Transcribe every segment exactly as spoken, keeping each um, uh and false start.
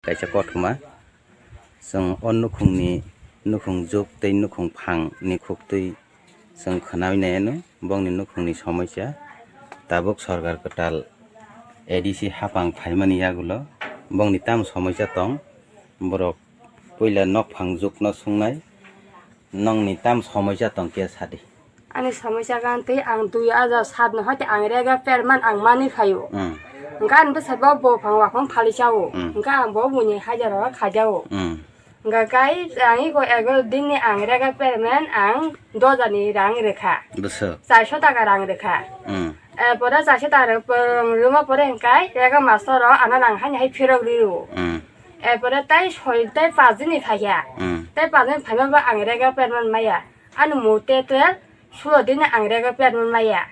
Kaisa kothoma, chwng o nukhungni, nukhung juk tei nukhung phang ni khuktwi chwng khwnawi nai ano, bongni nukhungni somoisa. Tabuk sorkar kwtal A D C hapang phaimani yagulo bongni tamo somoisa tong, borok puila nok phang jukno sungnai, nongni tamo somoisa tong khe sadi. Ani somoisa gan tei ang dui hajar sat no hoite ang rega perman ang mani phaio. Hmm. Hwnkhe ani bwsai bo buphang waphang phali chao. Hmm. Hwnkhe ang bo buini hajar o khaijao. Hmm. Hwnkhe kai ang iko ego din ni ang rega perman ang doja ni rang rwkha. Bwswk. Charso taka rang rwkha. Hmm. E pore charso taka rw-, rwma pore hwnkhe rega master o ano rang hani hai phirok rio. Hmm. E pore tai soi tai pajini phaikha. Hmm. Tai pajini phaima bo ang rega perman maya. Ani murte te sulo dini ang rega perman maya.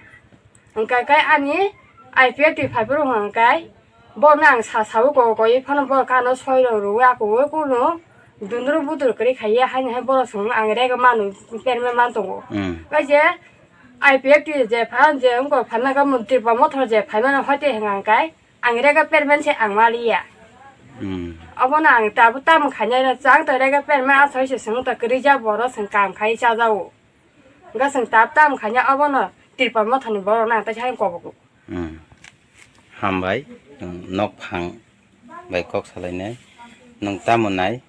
Hwnkhe kai ani I P F T phaiphuru hwnkhe bono ang sa sao ko koi phano bo kano soi rok rwi ako kunu dundru budur kwrwi khaiya haini hai borok song ang rega manu perman man tongo. Hmm. Kai je I P F T je phan je wngko phanna ka mantri pa mothor je phaimano hoite hwnkhe ang rega perman se ang maliya. Hmm. Obono ang tabuk tamo khainai no chang to rega perman asoi se song to kwrwi ja borok song kam khai chajao. Hwnkhe chwng tab tam khaina obono Tripal mothani borokno ang teisa hai kobok. Hmm. Hambai, chwng nok phang bai kok salainai. Nwng tamo nai?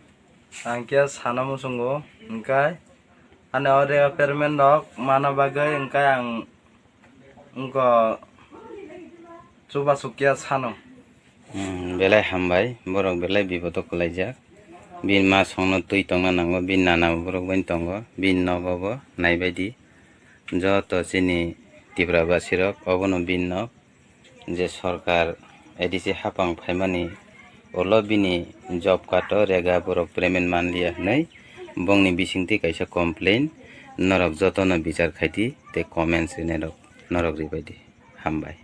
Ang khe sana muchungo, hwnkhe ani o rega perman rok mana bagwi hwnkhe ang wngkha chubachu khe sano. Hmm, belai hambai, borok belai bipodo kwlaijak. Bini ma songno twi tongna nango, bini nana bo borok bai tongo, bini nogo bo naibaidi. Joto chini Tipra basirok obono bini nok, je sorkar A D C hapang phaimani ulo bini job card o rega borok payment manliya hwnwi bongni bisingtwi kaisa complain norok jotono bichar khaidi tei comments rinairok norok ribaidi. Hambai.